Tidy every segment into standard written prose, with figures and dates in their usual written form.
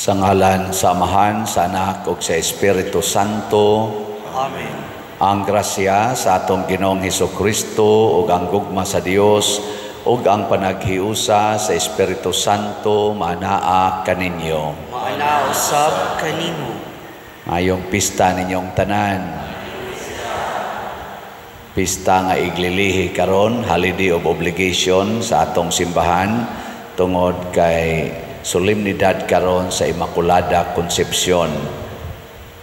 Sa ngalan sa Amahan, sa Anak ug sa Espiritu Santo. Amen. Ang grasya sa atong Ginoong Hesukristo ug ang gugma sa Dios ug ang panaghiusa sa Espiritu Santo maanaa kaninyo. Maanaa usab kanimo. Mayong pista ninyong tanan. Pista nga iglilihi karon, holiday of obligation sa atong simbahan tungod kay solemnidad karon sa Immaculada Concepcion.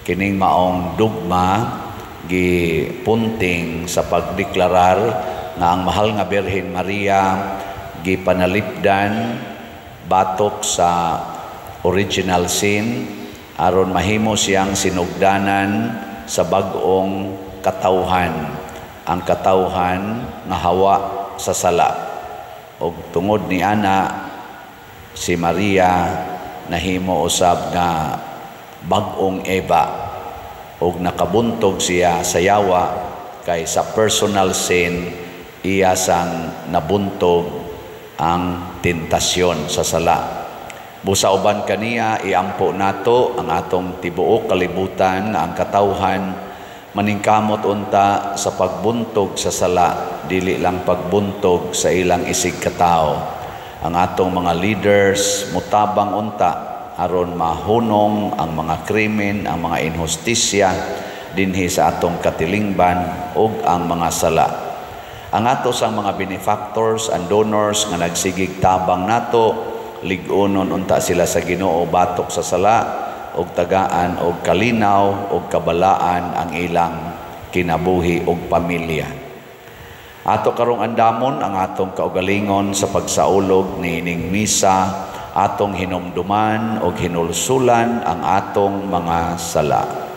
Kining maong dugma gipunting sa pagdeklarar nga ang mahal nga Birhen Maria gipanalipdan batok sa original sin aron mahimo siyang sinugdanan sa bag-ong katawhan, ang katawhan nga hawa sa sala. Og tungod ni ana, si Maria nahimo usab nga bag-ong Eva og nakabuntog siya sa yawa kay sa personal sin iya sang nabuntog ang tentasyon sa sala. Busa uban kaniya, iampo nato ang atong tibuok kalibutan nga ang katawhan maningkamot unta sa pagbuntog sa sala, dili lang pagbuntog sa ilang isig katawo. Ang atong mga leaders mutabang unta aron mahunong ang mga krimen, ang mga inhustisya dinhi sa atong katilingban ug ang mga sala. Ang ato sang mga benefactors and donors nga nagsigig tabang nato, lig-unon unta sila sa Ginoo batok sa sala ug tagaan og kalinaw ug kabalaan ang ilang kinabuhi ug pamilya. Ato karong andamon ang atong kaugalingon sa pagsaulog niining misa, atong hinumduman og hinulsulan ang atong mga sala.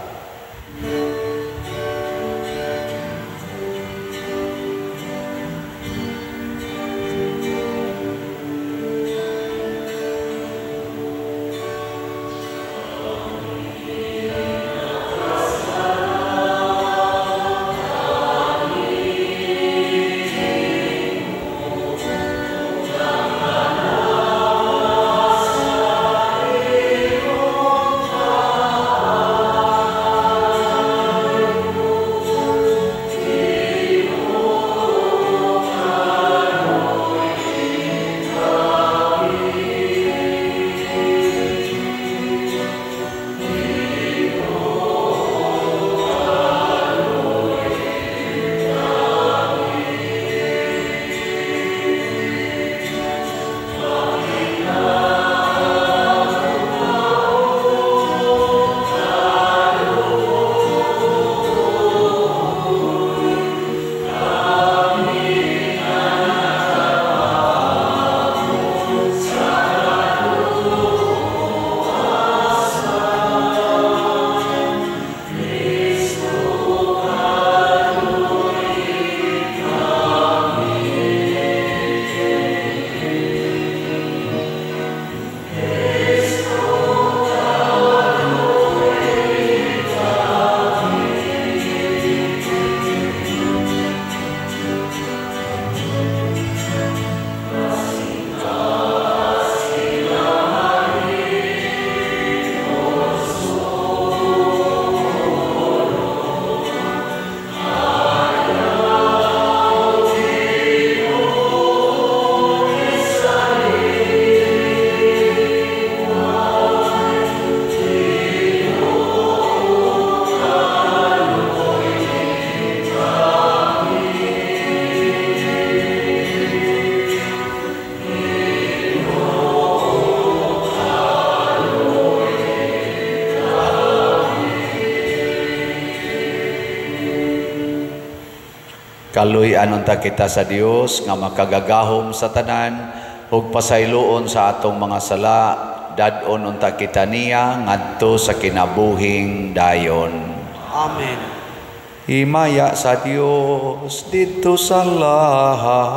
Kaluy-an unta kita sa Dios nga makagagahom sa tanan ug pasayloon sa atong mga sala, dad-on unta kita niya ngadto sa kinabuhing dayon. Amen. Himaya sa Dios didto sa langit.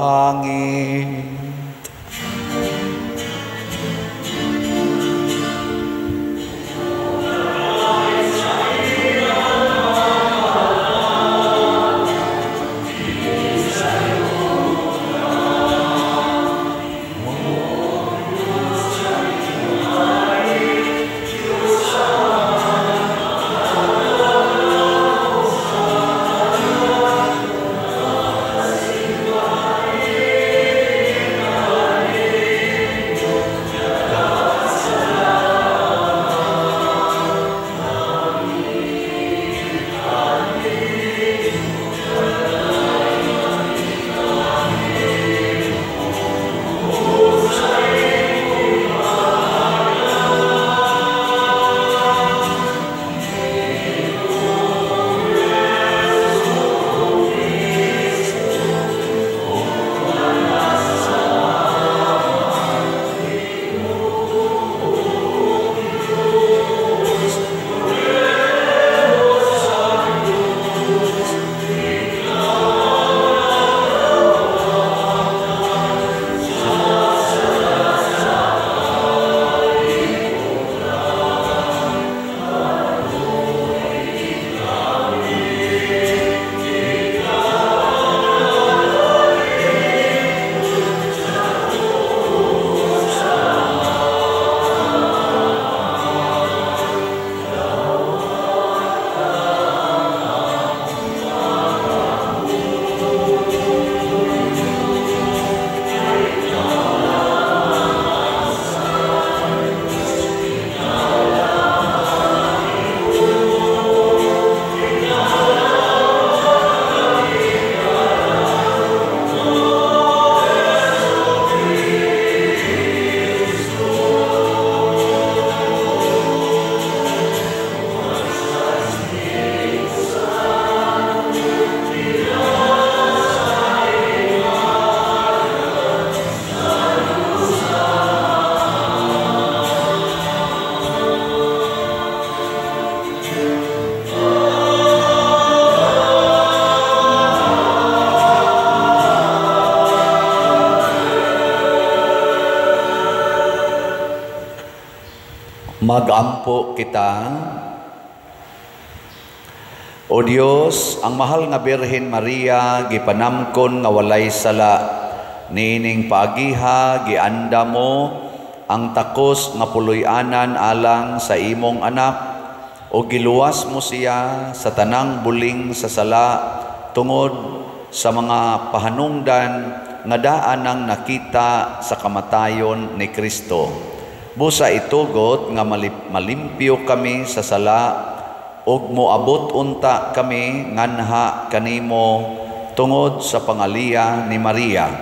Magampo kita. O Dios, ang mahal nga Birhen Maria gipanamkon nga walay sala, niining paagiha gianda mo ang takos nga puloy-anan alang sa imong anak, o giluwas mo siya sa tanang buling sa sala tungod sa mga pahanungdan nga daan ang nakita sa kamatayon ni Kristo. Busa itugot nga malimpyo kami sa sala ug moabot unta kami nganha kanimo tungod sa pangaliya ni Maria.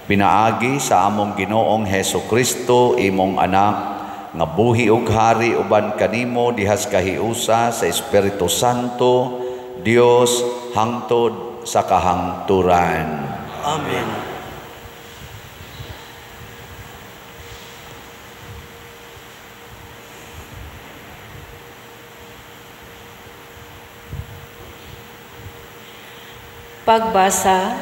Pinaagi sa among Ginoong Hesus Kristo, imong anak, nga buhi ug hari uban kanimo dihas kahiusa sa Espiritu Santo, Dios hangtod sa kahangturan. Amen. Pagbasa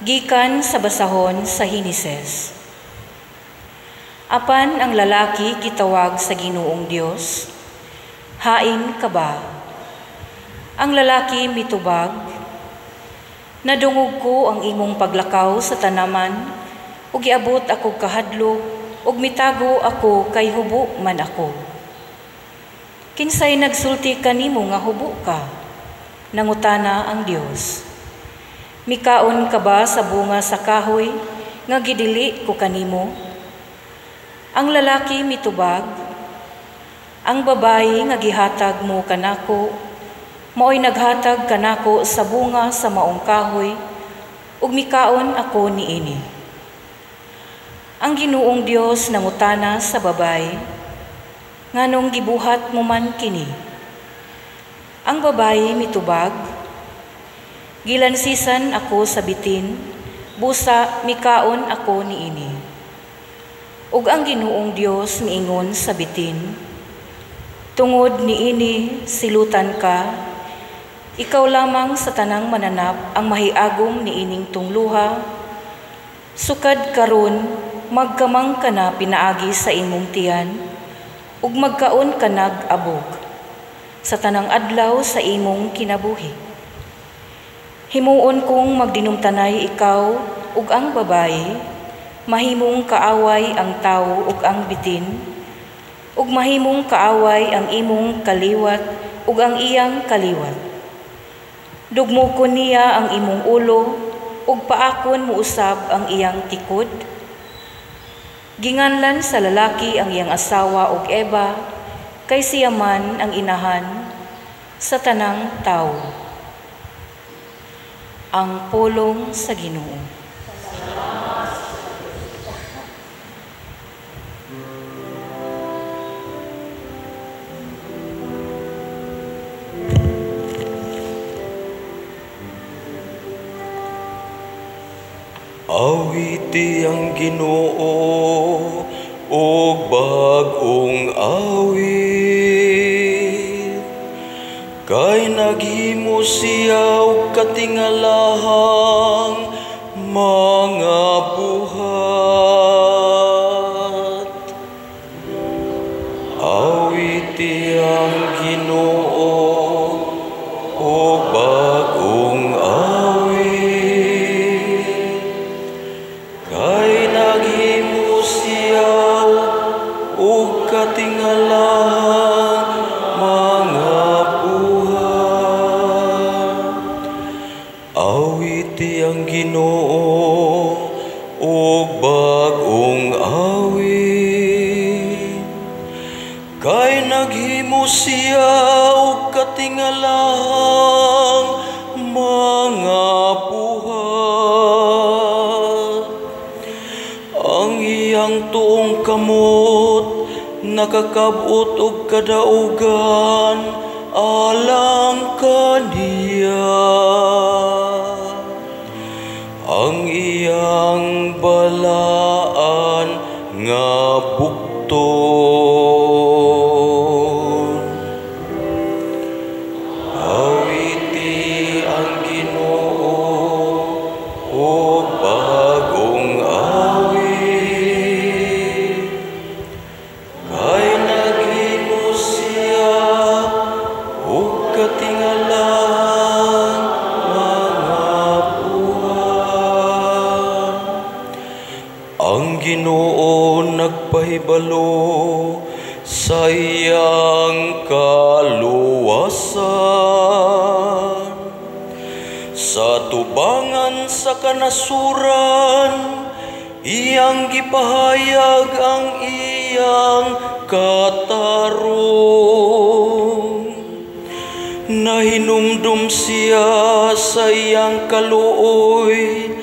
gikan sa basahon sa Henesis. Apan ang lalaki gitawag sa Ginoong Dios, "Hain ka ba?" Ang lalaki mitubag, "Nadungog ko ang imong paglakaw sa tanaman, ug giabot ako kahadlok, ug mitago ako kay hubo man ako." "Kinsay nagsulti kanimo nga hubo ka?" Nangutana ang Dios. "Mikaon ka ba sa bunga sa kahoy nga gidili ko kanimo?" Ang lalaki mitubag, "Ang babayi nga gihatag mo kanako, maoy naghatag kanako sa bunga sa maong kahoy, ug mikaon ako niini." Ang Ginoong Dios nangutana sa babayi, "Nganong gibuhat mo man kini?" Ang babayi mitubag, "Gilansisan ako sa bitin, busa mikaon ako niini." Ug ang Ginoong Dios miingon sa bitin, "Tungod niini silutan ka, ikaw lamang sa tanang mananap ang mahiagom niining tungluha. Sukad karon magkamang ka na pinaagi sa imong tiyan, ug magkaon ka nag abog sa tanang adlaw sa imong kinabuhi. Himuon kong magdinumtanay ikaw ug ang babayi, mahimong kaaway ang tawo ug ang bitin, ug mahimong kaaway ang imong kaliwat ug ang iyang kaliwat. Dugmukon niya ang imong ulo ug paakon mo usab ang iyang tikod." Ginganlan sa lalaki ang iyang asawa og Eva, kay siya man ang inahan sa tanang tawo. Ang pulong sa Ginoo. Awiti ang Ginoo og bag-ong awit, kay naghimo siya og katingalahang mga buhat. Awiti ang Ginoo og bag-ong awit, kay naghimo siya og katingalahang mga buhat. Awiti ang Ginoo og bag-ong awit, kay naghimo siya og katingalahang mga buhat. Ang iyang tuong kamot nakakabot og kadaugan alang kaniya. Ang iyang balaan nga bukton. Awiti ang Ginoo og bag-ong awit, kay Ginoo nagpahibalo sa iyang kaluwasan. Sa tubangan sa kanasuran, iyang gipahayag ang iyang katarong. Nahinumdum siya sa iyang kaluoy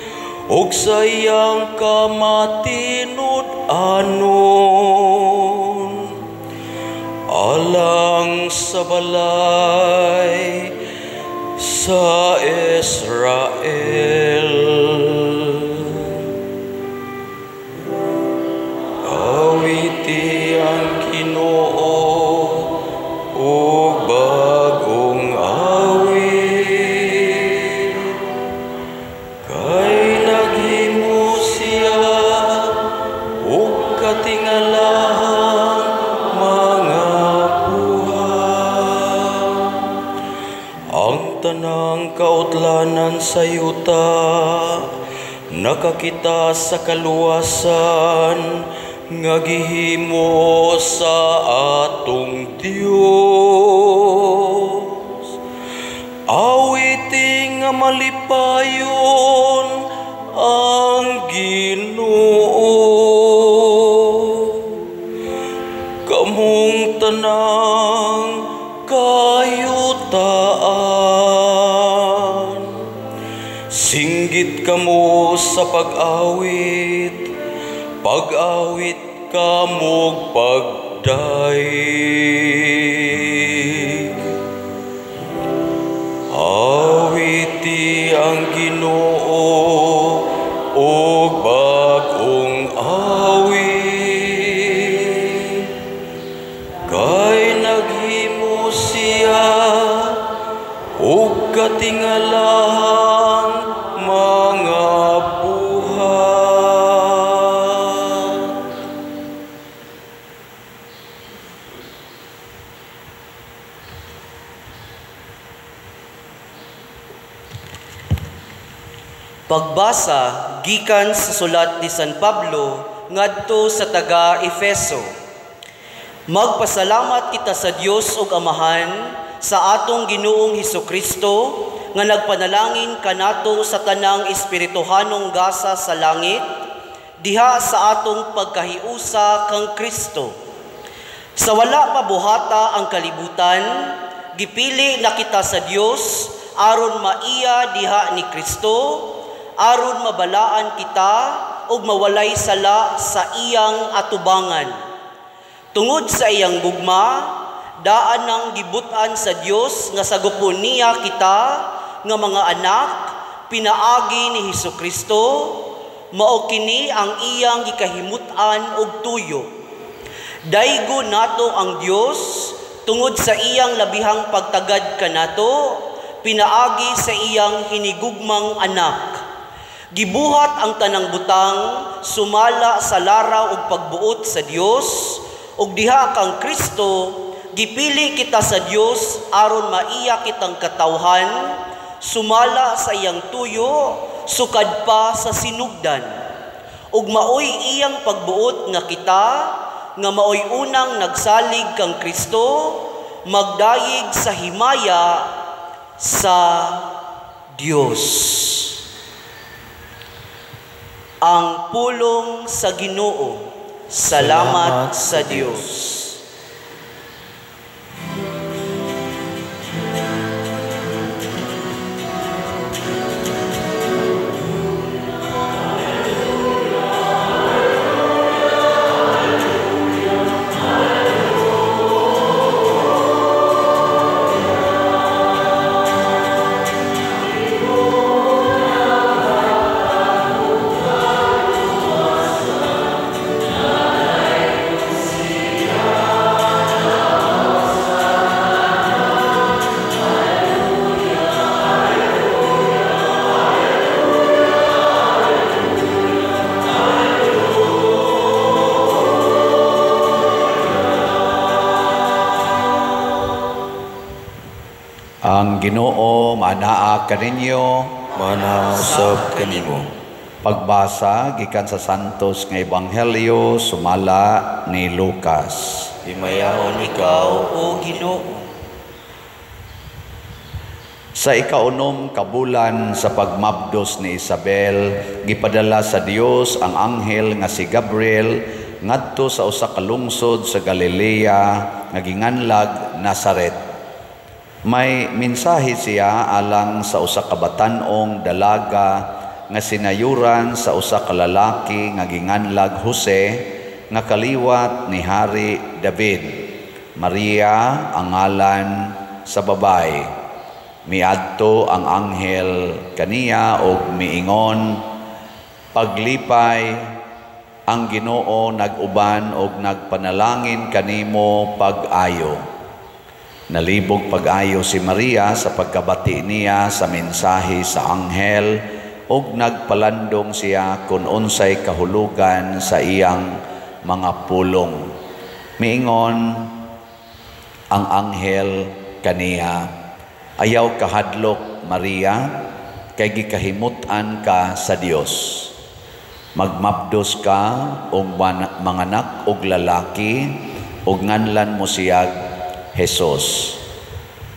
ug sa iyang kamatinud-anon. Alang sa balay sa Israel. Awiti ang Ginoo og bag-ong awit, kay naghimo siya og katingalahang mga buhat. Ang tanang kautlanan sa yuta nakakita sa kaluwasan nga gihimo sa atong Dios. Awiti nga malipayon ang Ginoo. Kamong tanang kayutaan, singgit kamo sa pag-awit, pag-awit kamog pagdaig. Awiti ang Ginoo og bag-ong awit, kay naghimo siya og katingalahang mga buhat. Pagbasa gikan sa sulat ni San Pablo ngadto sa taga Efeso. Magpasalamat kita sa Dios ug Amahan sa atong Ginoong Hesukristo nga nagpanalangin kanato sa tanang espirituhanong gasa sa langit diha sa atong pagkahiusa kang Kristo. Sa wala pa buhata ang kalibutan, gipili na kita sa Dios aron maiya diha ni Kristo, aron mabalaan kita ug mawalay sala sa iyang atubangan. Tungod sa iyang gugma, daan nang gibutan sa Dios nga sagupon niya kita nga mga anak pinaagi ni Hesukristo, mao kini ang iyang gikahimut-an og tuyo. Daygo nato ang Dios tungod sa iyang labihang pagtagad kanato pinaagi sa iyang hinigugmang anak. Gibuhat ang tanang butang sumala sa laraw ug pagbuot sa Dios, ug diha kang Kristo gipili kita sa Dios aron maiya kitang katawhan sumala sa iyang tuyo sukad pa sa sinugdan. Ug maoy iyang pagbuot nga kita nga maoy unang nagsalig kang Kristo magdayeg sa himaya sa Dios. Ang pulong sa Ginoo. Salamat sa Dios. Ang Ginoo manaa kaninyo, Manaa usab kanimo. Pagbasa gikan sa Santos nga Ebanghelyo sumala ni Lucas. Himayaon ikaw, o Ginoo. Sa ikaunom ka bulan sa pagmabdos ni Isabel, gipadala sa Dios ang anghel nga si Gabriel ngadto sa usa ka lungsod sa Galilea nga ginganlag Nazaret. May mensahe siya alang sa usa ka batan-ong dalaga nga sinayuran sa usa ka lalaki nga ginganlag Jose nga kaliwat ni Hari David. Maria ang ngalan sa babae. Miadto ang anghel kaniya og miingon, "Paglipay, ang Ginoo nag-uban og nagpanalangin kanimo pag-ayo." Nalibog pag-ayo si Maria sa pagkabati niya sa mensahe sa anghel og nagpalandong siya kung unsay kahulugan sa iyang mga pulong. Miingon ang anghel kaniya, "Ayaw kahadlok, Maria, kay gikahimut-an ka sa Dios. Magmabdos ka og manganak og lalaki ug nganlan mo siyag Jesus.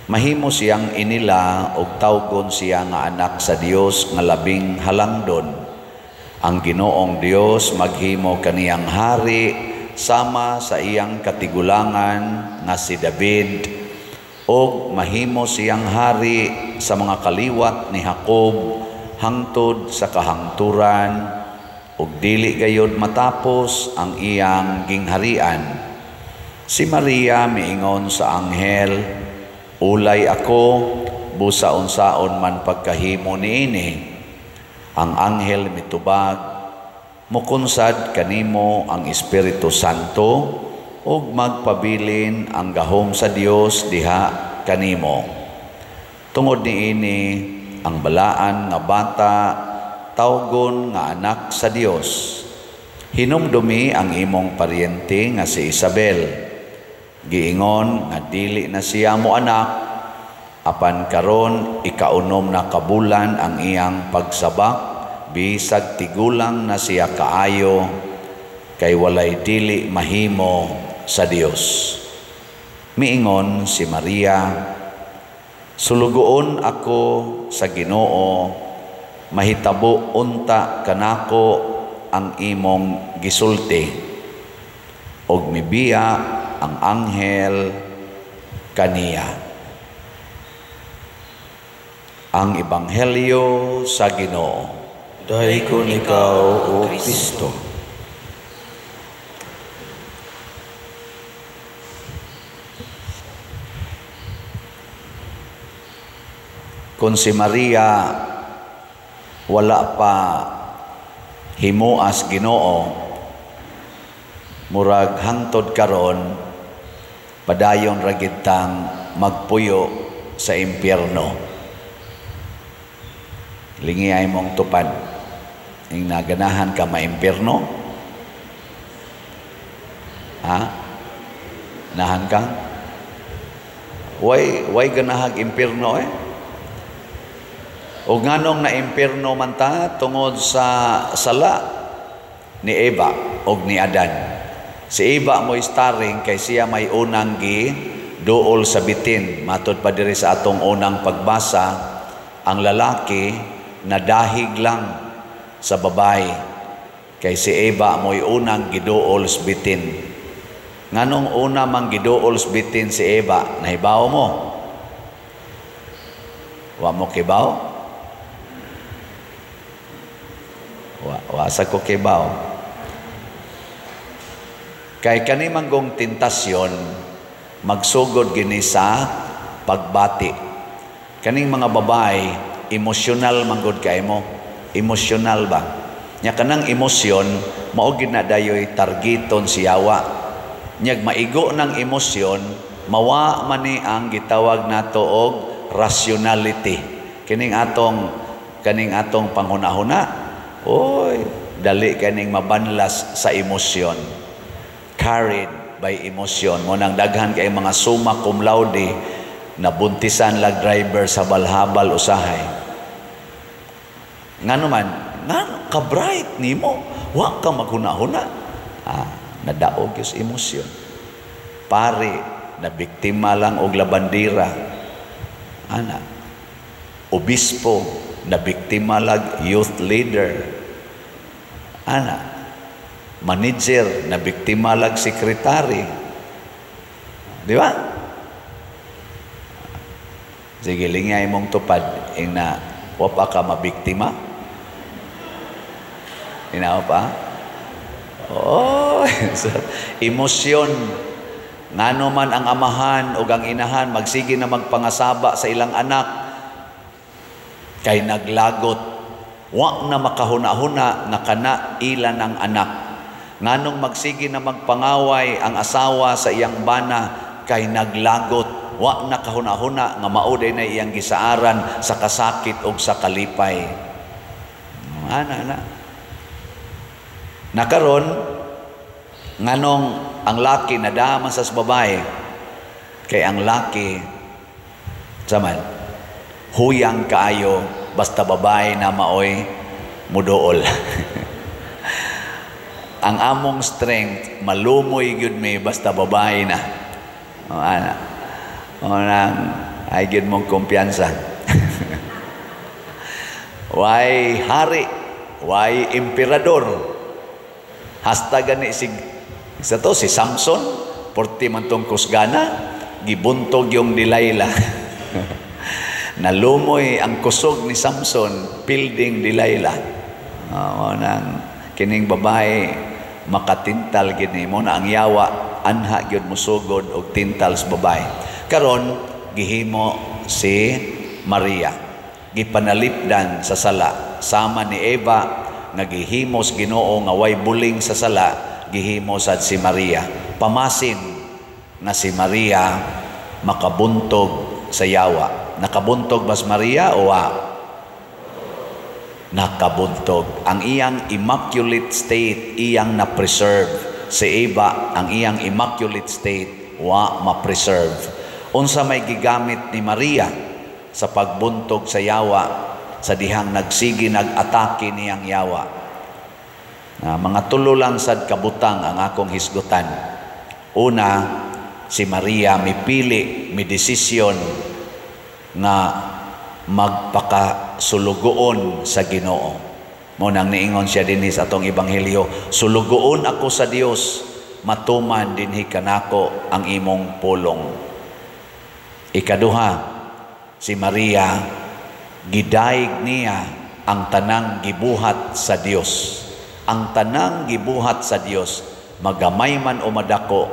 Mahimo siyang inila og tawgon siya nga anak sa Dios nga labing halangdon. Ang Ginoong Dios maghimo kaniyang hari sama sa iyang katigulangan nga si David, og mahimo siyang hari sa mga kaliwat ni Jacob hangtod sa kahangturan, ug dili gayod matapos ang iyang gingharian." Si Maria miingon sa anghel, "Ulay ako, busa unsaon man pagkahimo niini?" Ang anghel mitubag, "Mukunsad kanimo ang Espiritu Santo ug magpabilin ang gahom sa Dios diha kanimo. Tungod niini ang balaan nga bata tawgon nga anak sa Dios. Hinumdumi ang imong paryente nga si Isabel. Giingon nga dili na siya mo anak, apan karon ikaunom na kabulan ang iyang pagsabak, bisag tigulang na siya kaayo, kay walay dili mahimo sa Dios." Miingon si Maria, "Sulugoon ako sa Ginoo, mahitabo unta kanako ang imong gisulti." Og mibiya ang anghel kaniya. Ang Ebanghelyo sa Ginoo. Daykon ikaw, O Kristo. Kung si Maria wala pa himuas Ginoo, murag hangtod karon padayon ra gid tang magpuyo sa impyerno. Lingi ay mong tupad. Ing naganahan ka maimpyerno? Ha? Nahan ka? Way ganahag impyerno eh? O nganong na impyerno man ta tungod sa sala ni Eva og ni Adan. Si Eva mo starring kay siya may unang gi duol sa bitin. Matod pa diri sa atong unang pagbasa, ang lalaki nadahig lang sa babae kay si Eva mo'y unang giduol sa bitin. Nganong una mang giduol sa bitin si Eva, nahibaw mo? Wa mo kibaw? Wa sa ko kibaw. Kay kani manggong tentasyon magsugod gini sa pagbati. Kaning mga babae emosyonal manggod kay mo. Emosyonal ba? Nya kanang emosyon mao gid na dayoy targeton si yawa. Nyag maigo ng emosyon, mawa man ni ang gitawag nato og rationality. Kining atong panghuna-huna. Oy, dali kaning mabanlas sa emosyon. Carried by emotion. Mo nang daghan kay mga summa cum laude na buntisan lag driver sa balhabal usahay. Ngano man, Ka-bright nimo, wa ka maghuna-huna. Ah, nadaog sa emosyon. Pare, na biktima lang og labandira. Ana. Obispo, na biktima lag youth leader. Ana. Manager, na biktima lag secretary. Di ba? Sige, lingay mong tupad, ing na, wa pa ka mabiktima. Inaw pa? Oh, so, emosyon. Ngano man ang amahan o ang inahan magsige na magpangasaba sa ilang anak kay naglagot, wa na makahuna-huna nga kana ila ng anak. Nganong magsige na magpangaway ang asawa sa iyang bana kay naglagot, wa na kahuna-huna nga mao na iyang gisaaran sa kasakit o sa kalipay. Ana ana. Nakaron nganong ang laki nadama sa babae, kay ang laki saman huyang kaayo basta babae na maoy muduol. Ang among strength malumoy gyud mi basta babae na. O ana. O nang ay gyud mong kumpiyansa. Why hari, why emperador? Hasta gani si sa to si Samson, porti man tong kusgana, gibuntog yung Delilah. Nalumoy ang kusog ni Samson, pilding Delilah. Nang kining babae makatintal gid nimo na ang yawa anha gyud musugod og tintal sa babae. Karon gihimo si Maria, gipanalipdan sa sala sama ni Eva nga gihimos Ginoo nga way buling sa sala, gihimo sad si Maria. Pamasin na si Maria makabuntog sa yawa. Nakabuntog bas Maria o wa? Nakabuntog. Ang iyang immaculate state iyang na-preserve. Si Eva, ang iyang immaculate state wa ma-preserve. Unsa may gigamit ni Maria sa pagbuntog sa yawa sa dihang nagsigi nag-atake niyang yawa? Na mga tulo lang sad kabutang ang akong hisgutan. Una, si Maria mipili, mi desisyon nga magpakasulugoon sa Ginoo. Mo nang niingon siya dinhi sa atong ebanghelyo, sulugoon ako sa Dios, matuman dinhi kanako ang imong pulong. Ikaduha, si Maria gidayeg niya ang tanang gibuhat sa Dios. Ang tanang gibuhat sa Dios, magamay man o madako,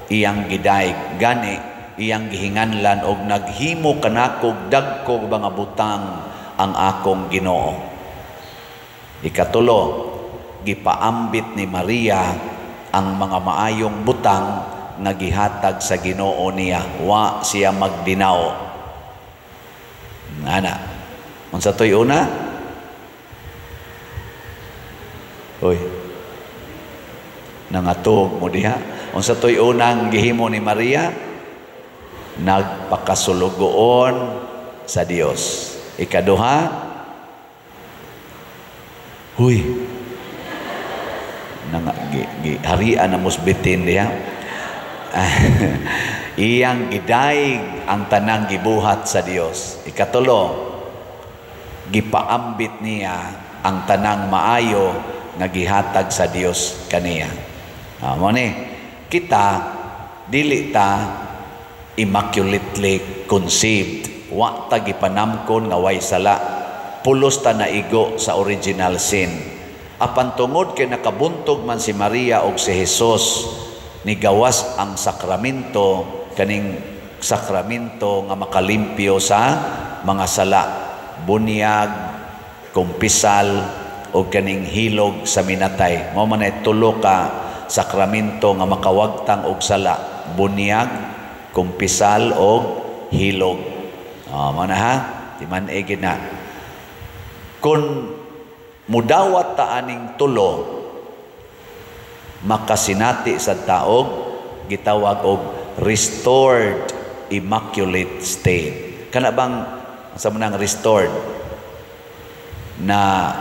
iyang gidayeg. Gani iyang gihinganlan og naghimo kanakog dagko mga butang ang akong Ginoo. Ikatulo, gipaambit ni Maria ang mga maayong butang nga gihatag sa Ginoo niya. Wa siya magdinaw. Ana. Unsa toy una? Hoy. Nangatog mo diha. Unsa toy unang gihimo ni Maria? Nagpakasulugoon sa Dios. Ikaduha, huy, harian na musbitin diha. Iyang gidayeg ang tanang gibuhat sa Dios. Ikatulo, gipaambit niya ang tanang maayo nga gihatag sa Dios kaniya. Mo ni kita dili ta immaculately conceived. Wa ta gipanamkon nga way sala. Pulos ta naigo sa original sin. Apan tungod kay nakabuntog man si Maria og si Jesus, nigawas ang sakramento, kaning sakramento nga makalimpyo sa mga sala, bunyag, kumpisal o kaning hilog sa minatay. Mao man ay tulo ka sakramento nga makawagtang og sala: bunyag, kumpisal og hilog. Mao na ha, timan-i gid na. Kung mudawat ta aning tulo, makasinati sa taog gitawag og restored immaculate state. Kana bang sa manang restored na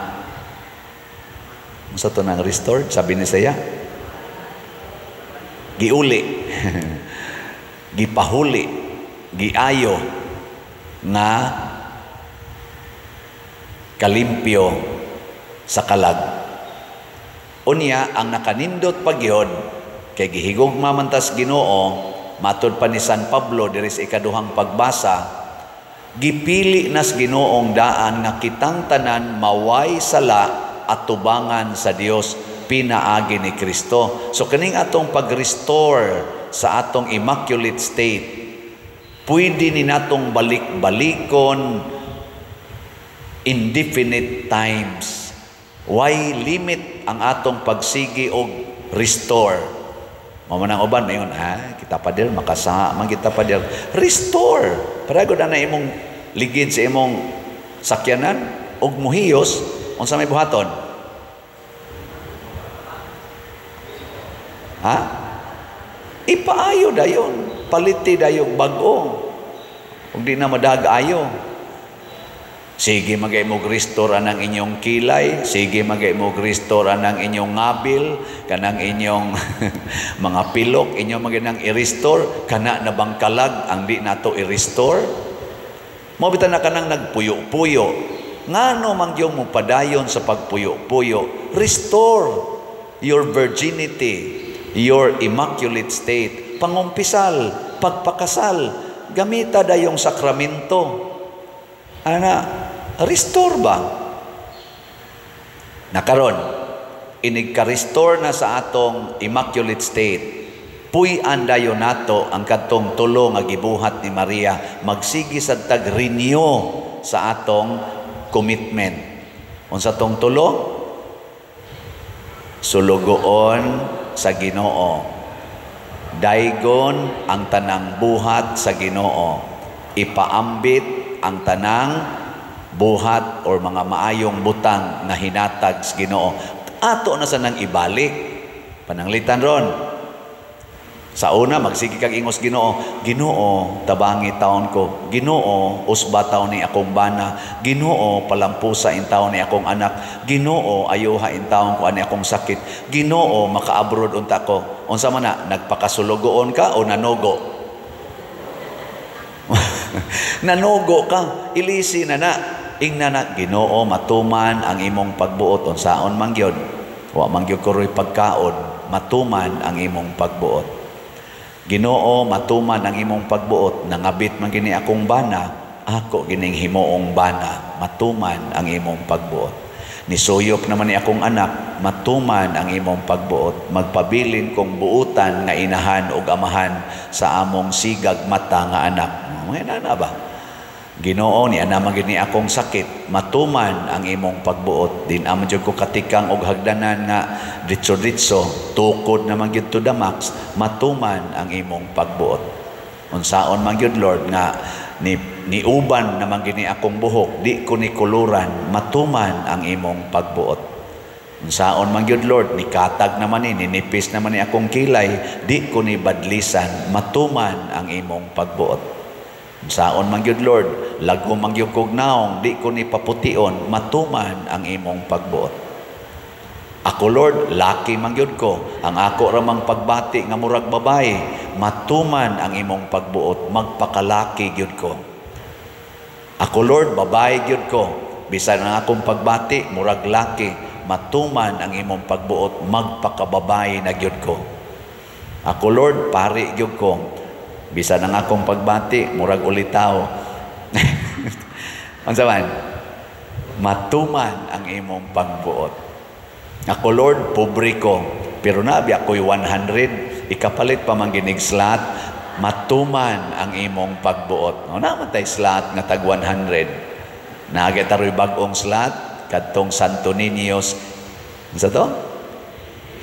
Unsa to nang restored? Sabi ni saya, giuli, gipahuli, giayo nga kalimpyo sa kalag. Unya ang nakanindot pagyod kay gihigugma man tas Ginoo, matud pa ni San Pablo diri sa ikaduhang pagbasa, gipili nas Ginoong daan nga kitang tanan maway sala at tubangan sa Dios pinaagi ni Kristo. So kining atong pag-restore sa atong immaculate state, pwede ni natong balik-balikon indefinite times. Why limit ang atong pagsigi og restore? Mao man ang uban mayon, ha, kita pa dir makasaha man kita pa dir. Restore. Para gud na imong ligid sa imong sakyanan og muhiyos, unsa may buhaton? Ha? Ipaayo dayon, paliti dayon bag-o. Ug di na madag-ayo. Sige magay mo restore ang inyong kilay, sige magay mo restore ang inyong ngabil, kanang inyong mga pilok, inyong magay nang i-restore, kana na bang kalag ang di nato i-restore? Mao bitan na kanang nagpuyo-puyo. Ngano man gyud mo padayon sa pagpuyo-puyo? Restore your virginity, your immaculate state. Pangumpisal, pagpakasal, gamita dayong sakramento. Ana, restore ba? Nakaron, inig ka-restore na sa atong immaculate state, puy-an dayon nato ang kadtong tulo nga gibuhat ni Maria, magsigi sad tag renew sa atong commitment. Unsa tong tulo? Sulugoon sa Ginoo. Daygon ang tanang buhat sa Ginoo. Ipaambit ang tanang buhat or mga maayong butang nga hinatag sa Ginoo. Ato na sa nang ibalik. Pananglitan ron. Sa una, magsige kag ingos Ginoo, Ginoo, tabangi taon ko. Ginoo, usba taon ni akong bana. Ginoo, palampusa in taon ni akong anak. Ginoo, ayuha in taon ko ani akong sakit. Ginoo, maka-abroad unta ko. Unsa man na, nagpakasulugoon ka o nanugo? Nanugo ka, ilisi na na. Ingna na, Ginoo, matuman ang imong pagbuot. Unsaon man gyud, wa man gyud kuroy pagkaon, matuman ang imong pagbuot. Ginoo, matuman ang imong pagbuot, nangabit man gini akong bana, ako gining himuong bana, matuman ang imong pagbuot. Nisuyop naman ni akong anak, matuman ang imong pagbuot, magpabilin kong buutan nga inahan ug amahan sa among sigag mata nga anak. Mga inana ba? Ginoo, ni ana man gini akong sakit, matuman ang imong pagbuot. Din amo jud ko katikang og hagdanan nga ditso-ditso, tukod naman gyud to the max, matuman ang imong pagbuot. Unsaon man gyud Lord nga ni uban naman gini akong buhok, di ko ni kuluran, matuman ang imong pagbuot. Unsaon man gyud Lord, ni katag naman ni, ninipis naman ni akong kilay, di ko ni badlisan, matuman ang imong pagbuot. Unsaon man gyud Lord, lago man gyud kog naong, di ko ni papution, matuman ang imong pagbuot. Ako Lord, laki man gyud ko, ang ako ra mang pagbati nga murag babae, matuman ang imong pagbuot, magpakalaki gyud ko. Ako Lord, babae gyud ko, bisan ang akong pagbati murag laki, matuman ang imong pagbuot, magpakababae na gyud ko. Ako Lord, pari gyud ko, bisan ang akong pagbati murag ulitaw. Unsa man? Matuman ang imong pagbuot. Ako Lord, pobre ko, pero nabi ako'y 100, ikapalit pa man ginig slot, matuman ang imong pagbuot. O naman tay slot nga tag 100. Naagay taroy bag-ong slot kadtong Santo Niños. Unsa to?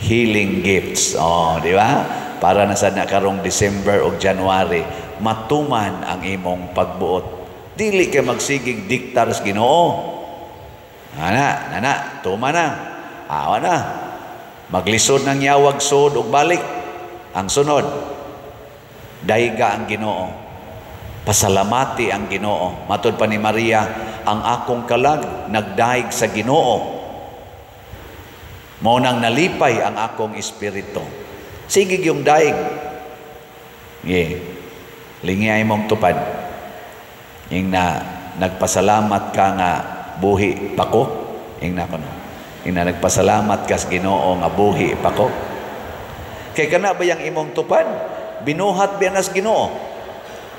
Healing gifts. Oh, di ba? Para na sa karong December o January, matuman ang imong pagbuot. Dili kay magsigig diktar sa Ginoo. Ana, nana, tuma na. Awa na. Maglisod ng yawag sod ug balik. Ang sunod, dayga ang Ginoo. Pasalamati ang Ginoo. Matod pa ni Maria, ang akong kalag nagdaig sa Ginoo. Mao nang nalipay ang akong espiritu. Sige yung daig. Ye. Lingi mong tupad. Ing na nagpasalamat ka nga buhi pa ko. Ing na kono. Ing na nagpasalamat ka sa Ginoo nga buhi pa ko. Kay kana ba yang imong tupad? Binuhat biya nas Ginoo.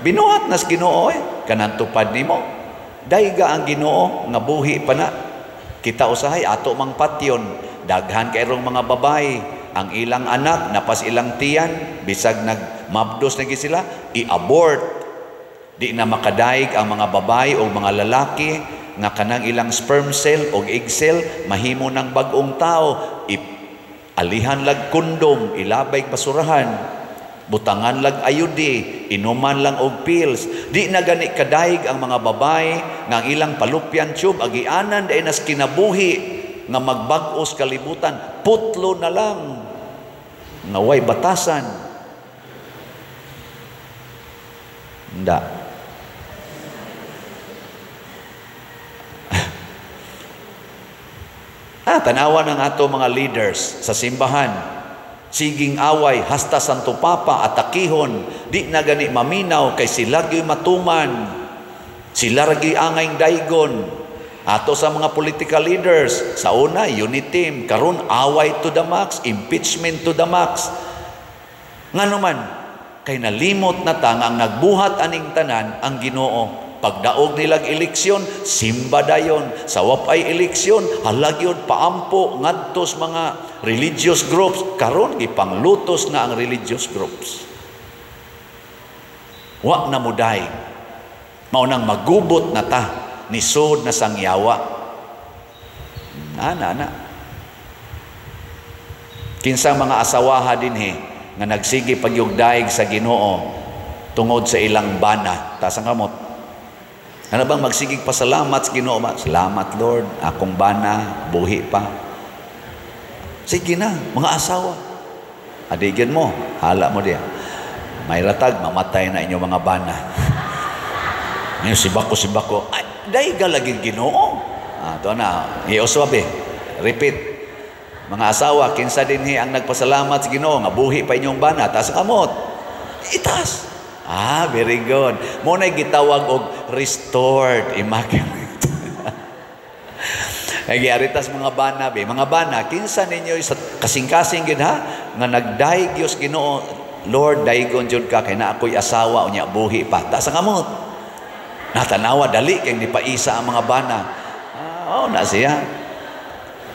Binuhat nas Ginoo eh. Kanang tupad nimo. Dayga ang Ginoo nga buhi pa na. Kita usahay ato mang patyon. Daghan kayrong mga babae, ang ilang anak napas ilang tiyan, bisag nagmabdos na sila, i-abort. Di na makadaig ang mga babae o mga lalaki nga kanang ilang sperm cell o egg cell mahimo ng bag-ong tao. Alihan lag kondom, ilabay basurahan, butangan lag ayudi, inuman lang og pills. Di na gani kadaig ang mga babae nga ang ilang fallopian tube agianan dahil nas kinabuhi nga magbag-os kalibutan, putlo na lang nga way batasan. Nda. Tanawa ng ato mga leaders sa simbahan. Siging away hasta Santo Papa atakihon, di na gani maminaw kay sila gyud matuman. Sila ra gyud angay daygon. Ato sa mga political leaders, sa una, unity team, karon away to the max, impeachment to the max. Ngano man, kay nalimot na ta nga ang nagbuhat aning tanan ang Ginoo. Pagdaog nilag eleksyon, simba dayon. Sa wapay eleksyon, halagyon paampo ngadtos mga religious groups. Karon gipanglutos na ang religious groups. Wa na muday. Mao nang magubot na ta, nisod na sang yawa. Na na. Kinsa mga asawaha dinhi nga nagsige pagyugdaig sa Ginoo tungod sa ilang bana, taas ang kamot. Ano bang magsigig pasalamat sa Ginoo? Salamat Lord, akong bana, buhi pa. Sige na, mga asawa. Adigyan mo, hala mo diya. May ratag, mamatay na inyong mga bana. Ngayon, sibako. Ay, dahil lagi Ginoo. Ito na, ioswabe. Repeat. Mga asawa, kinsa dinhi ang nagpasalamat sa Ginoo nga buhi pa inyong bana, taas ang kamot. Itaas. Very good. Mo na'y gitawag og restored immaculate. Ay giaritas mga bana, be. Mga bana, kinsa ninyo sa kasing-kasing gid ha nga nagdayeg Dios Ginoo, Lord, daygon jud ka kay na ako'y asawa unya buhi pa. Taas ang kamot. Natanawa dali kay nipaisa ang mga bana. Oh, na siya.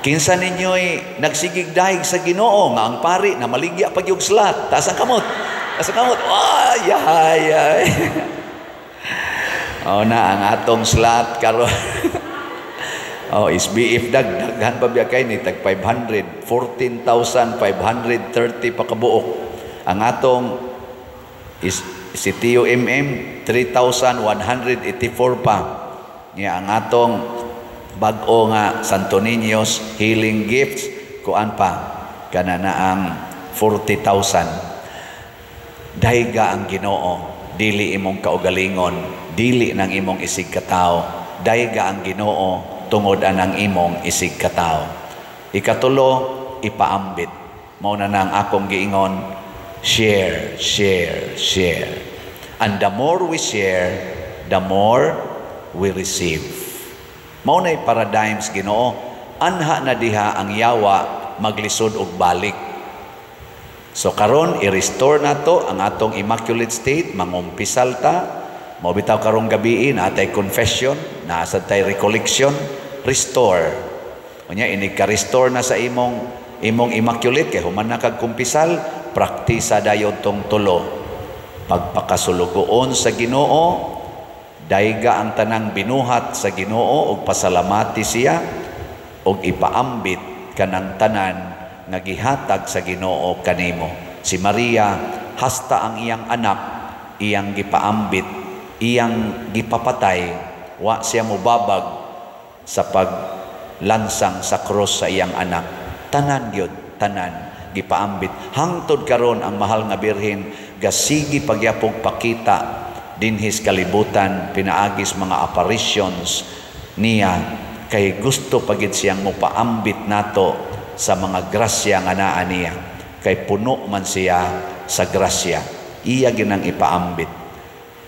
Kinsa ninyo'y nagsigig dayeg sa Ginoo nga ang pari na maligya pag yung slat. Taas ang kamot. Taas ang kamot. Ay, ay, ay. Oh na ang atong slat karon. Oh, SBF daghan pa biya kay ni tag 500, 14,530 pa kabuok. Ang atong is si TUMM 3,184 pa. Nya ang atong bag-o nga Santo Niños Healing Gifts kuan pa kana na ang 40,000. Dayga ang Ginoo, dili imong kaugalingon, dili nang imong isig katawo. Dayga ang Ginoo tungod anang imong isig katawo. Ikatulo, ipaambit. Mao na nang akong giingon, share, share, share. And the more we share, the more we receive. Mao na'y paradigms Ginoo, anha na diha ang yawa maglisod og balik. So karon i-restore nato ang atong immaculate state, mangumpisal ta. Mao bitaw karong gabii na atay confession, naa sad tay recollection, restore. Unya inig ka-restore na sa imong immaculate kay human na kag kumpisal, praktisa dayon tong tulo. Pagpakasulugoon sa Ginoo, dayga ang tanang binuhat sa Ginoo og pasalamati siya og ipaambit kanang tanan nga gihatag sa Ginoo kanimo. Si Maria hasta ang iyang anak iyang gipaambit, iyang gipapatay, wa siya mobabag sa paglansang sa krus sa iyang anak. Tanan gyud, tanan gipaambit. Hangtod karon ang mahal nga Birhen gasigi pagyapog pakita dinhis kalibutan pinaagis mga apparitions niya kay gusto pagid siyang mopaambit nato sa mga grasya nga naa niya, kay puno man siya sa grasya. Iya ginang ipaambit.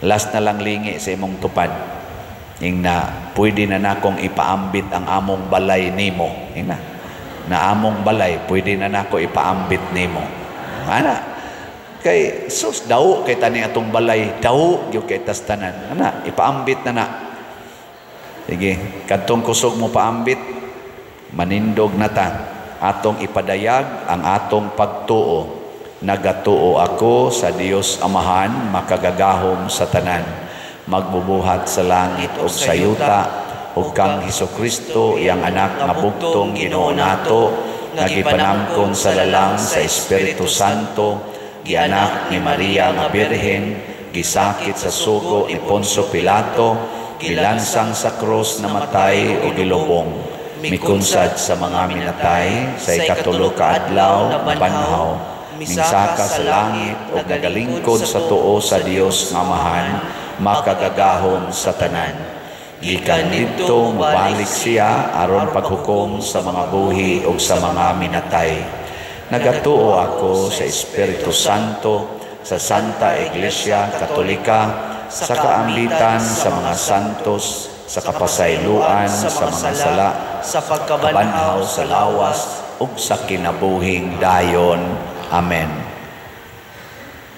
Last na lang lingi sa imong tupad. Ingna, pwede na nakong ipaambit ang among balay nimo. Ingna, na among balay pwede na nako ipaambit nimo. Ana, kay sus daw kay tani atong balay, daw gyud kay tas tanan. Ana, ipaambit na na. Sige, kadtong kusog mo paambit, manindog na ta. Atong ipadayag ang atong pagtuo. Nagatuo ako sa Dios Amahan, makagagahom sa tanan, magbubuhat sa langit ug sa yuta, ug kang Hesukristo, iyang anak nga bugtong Ginoo nato, nga gipanangkon sa lalang sa Espiritu Santo, gianak ni Maria nga Birhen, gisakit sa sugo ni Poncio Pilato, gilansang sa krus, namatay o gilubong, mikunsad sa mga minatay, sa ikatulo ka adlaw nabanhaw, minsaka sa langit o nagalingkod sa tuo sa Dios nga Amahan, makagagahom sa tanan. Gikan didto mobalik siya aron paghukom sa mga buhi ug sa mga minatay. Nagatuo ako sa Espiritu Santo, sa Santa Iglesia Katolika, sa kaambitan sa mga santos, sa kapasayloan sa mga sala, sa pagkabanhaw kabanhaw sa lawas ug sa kinabuhing dayon. Amen.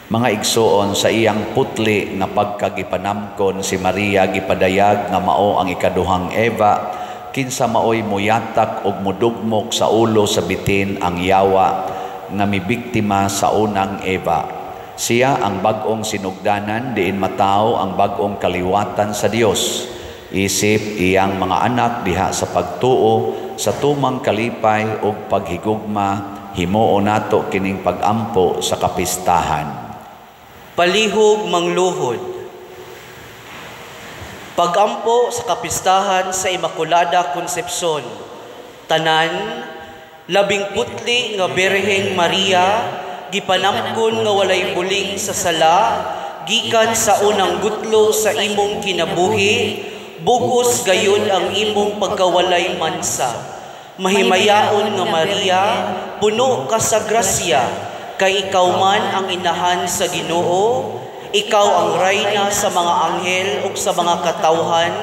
Mga igsoon, sa iyang putli nga pagkagipanamkon si Maria gipadayag nga mao ang ikaduhang Eva, kinsa maoy muyatak og mudugmok sa ulo sa bitin ang yawa nga mibiktima sa unang Eva. Siya ang bag-ong sinugdanan diin matawo ang bag-ong kaliwatan sa Dios. Isip iyang mga anak diha sa pagtuo sa tumang kalipay ug paghigugma, himuo nato kining pagampo sa kapistahan. Palihog mangluhod. Pagampo sa kapistahan sa Immaculada Concepcion. Tanan, labing putli nga Birheng Maria, gipanamkon nga walay buling sa sala, gikan sa unang gutlo sa imong kinabuhi, bugos gayud ang imong pagkawalay mansa. Mahimayaon nga Maria, puno ka sa grasya, kay ikaw man ang inahan sa Ginoo, ikaw ang rayna sa mga anghel ug sa mga katawhan.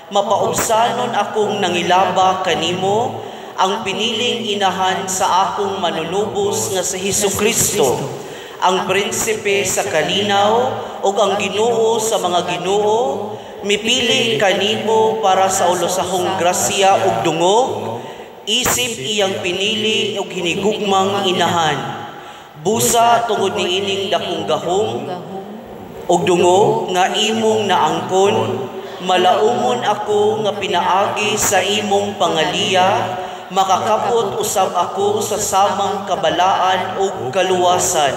Mapaubsanon akong nangilaba kanimo, ang piniling inahan sa akong manunubos nga si Hesukristo, ang prinsipe sa kalinaw ug ang Ginoo sa mga Ginoo, mipili kanimo para sa ulosahong grasya ug dungog, isip iyang pinili ug hinigugmang inahan. Busa tungod niining dakong gahom ug dungog nga imong naangkon, malaumon ako nga pinaagi sa imong pangaliya, makakapot usab ako sa samang kabalaan ug kaluwasan.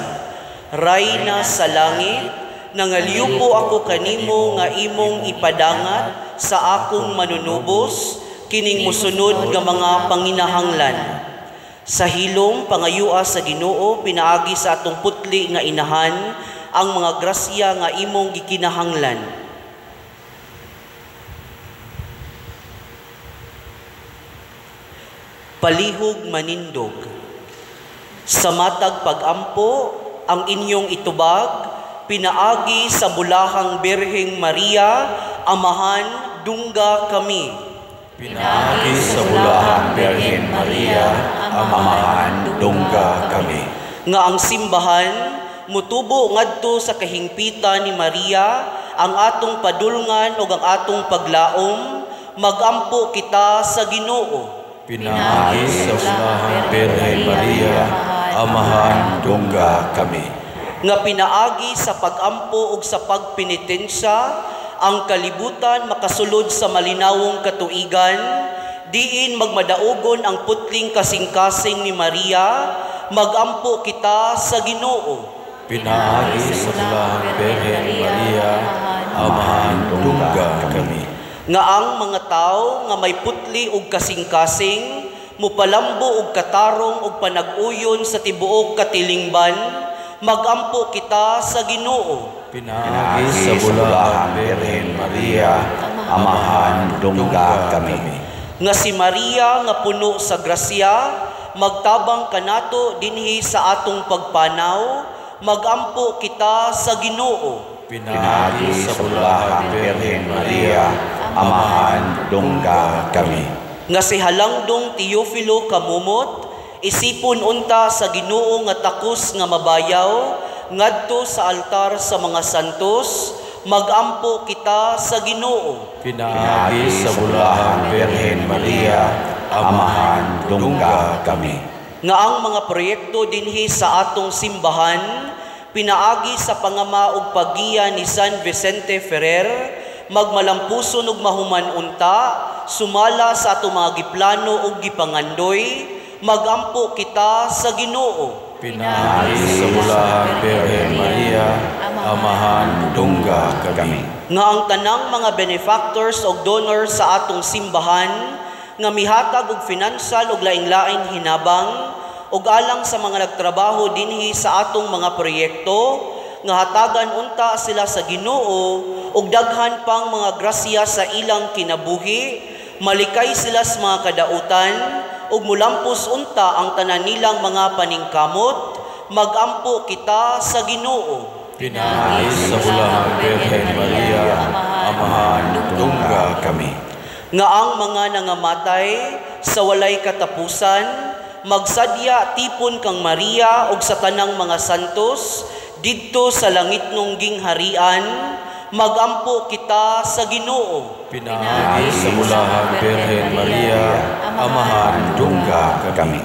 Rayna sa langit, nangalyupo ako kanimo nga imong ipadangat sa akong manunubos, kining mosunod nga mga panginahanglan. Sa hilom pangayua sa Ginoo pinaagi sa atong putli nga inahan ang mga grasya nga imong gikinahanglan. Palihog manindog. Sa matag pagampo ang inyong itubag pinaagi sa bulahang Birheng Maria, Amahan, dungga kami. Pinaagi sa bulahang Birhen Maria, Amahan, dungga kami. Nga ang simbahan mutubo ngadto sa kahingpitan ni Maria, ang atong padulngan ug ang atong paglaom, magampo kita sa Ginoo. Pinaagi sa bulahang Birhen Maria, Amahan, dungga kami. Nga pinaagi sa pagampo ug sa pagpenitensya, ang kalibutan makasulod sa malinawong katuigan, diin magmadaugon ang putling kasing-kasing ni Maria, magampo kita sa Ginoo. Pinaagi sa bulahang Birhen Maria, Amahan, dungga kami. Nga ang mga tao nga may putli ug kasing-kasing, mupalambo ug katarong ug panag-uyon sa tibuok katilingban, magampo kita sa Ginoo. Pinaagi sa bulahang Birhen Maria, Amahan, dungga kami. Nga si Maria nga puno sa grasya, magtabang kanato dinhi sa atong pagpanaw, magampo kita sa Ginoo. Pinaagi sa bulahang Birhen Maria, Amahan, dungga kami. Nga si Halangdong Teofilo Kamumot, isipon unta sa Ginoo nga takos nga mabayaw, ngadto sa altar sa mga santos, magampo kita sa Ginoo. Pinaagi sa bulahang Birhen Maria, Amahan, dungga kami. Nga ang mga proyekto dinhi sa atong simbahan, pinaagi sa pangama ug paggiya ni San Vicente Ferrer, magmalampuson ug mahuman unta, sumala sa atong mga giplano ug gipangandoy, magampo kita sa Ginoo. Pinaagi sa bulahang Birhen Maria, Amahan, dungga kami. Nga ang tanang mga benefactors ug donors sa atong simbahan, nga mihatag og financial ug laing-laing hinabang, ug alang sa mga nagtrabaho dinhi sa atong mga proyekto, nga hatagan unta sila sa Ginoo ug daghan pang mga grasya sa ilang kinabuhi, malikay sila sa mga kadautan ug mulampos unta ang tanan nilang mga paningkamot, magampo kita sa Ginoo. Pinaagi sa bulahang Birhen Maria, Amahan, dungga kami. Nga ang mga nangamatay sa walay katapusan, magsadya tipon kang Maria ug sa tanang mga santos didto sa langitnong gingharian, magampo kita sa Ginoo. Pinaagi sa bulahang Birhen Maria, Amahan, dungga kami.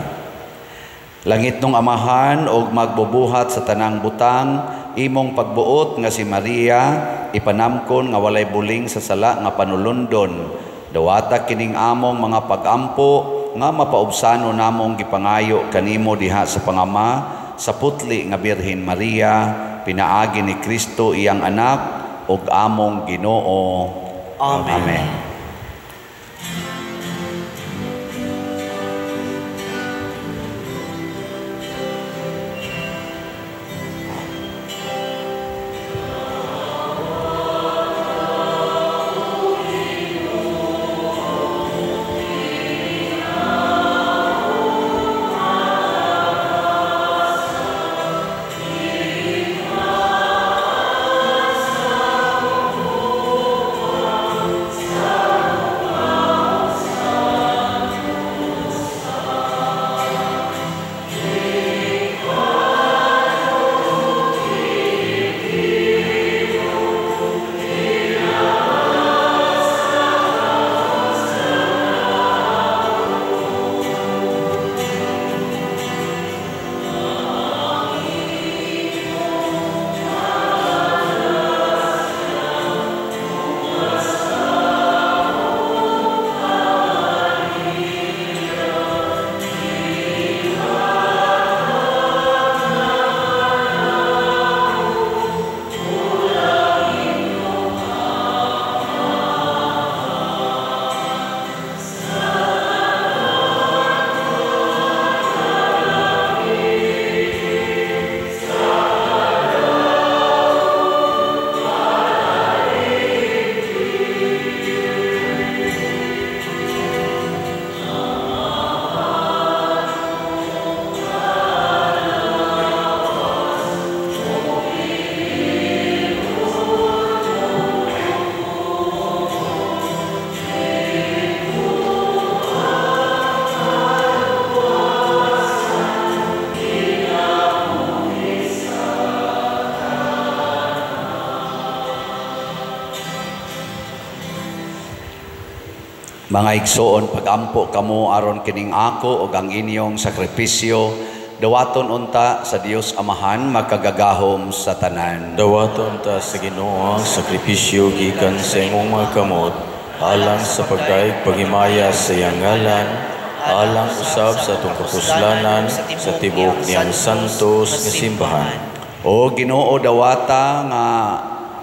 Langit nung Amahan og magbubuhat sa tanang butang, imong pagbuot nga si Maria ipanamkon nga walay buling sa sala nga panulundon. Dawata kining among mga pagampo nga mapaubsano namong gipangayo kanimo diha sa pangama sa putli nga Birhen Maria, pinaagi ni Kristo iyang anak ug among Ginoo. Amen. Amen. Mga igsoon, pagampo kamo aron kining ako ug ang inyong sakripisyo, dawaton unta sa Dios Amahan makagagahom sa tanan. Dawaton ta sa Ginoo ang sakripisyo gikan sa imong mga kamot, alang sa pagdaig paghimaya sa iyang ngalan, alang usab sa atong kapuslanan sa tibuok niyang santos nga simbahan. O Ginoo, dawata nga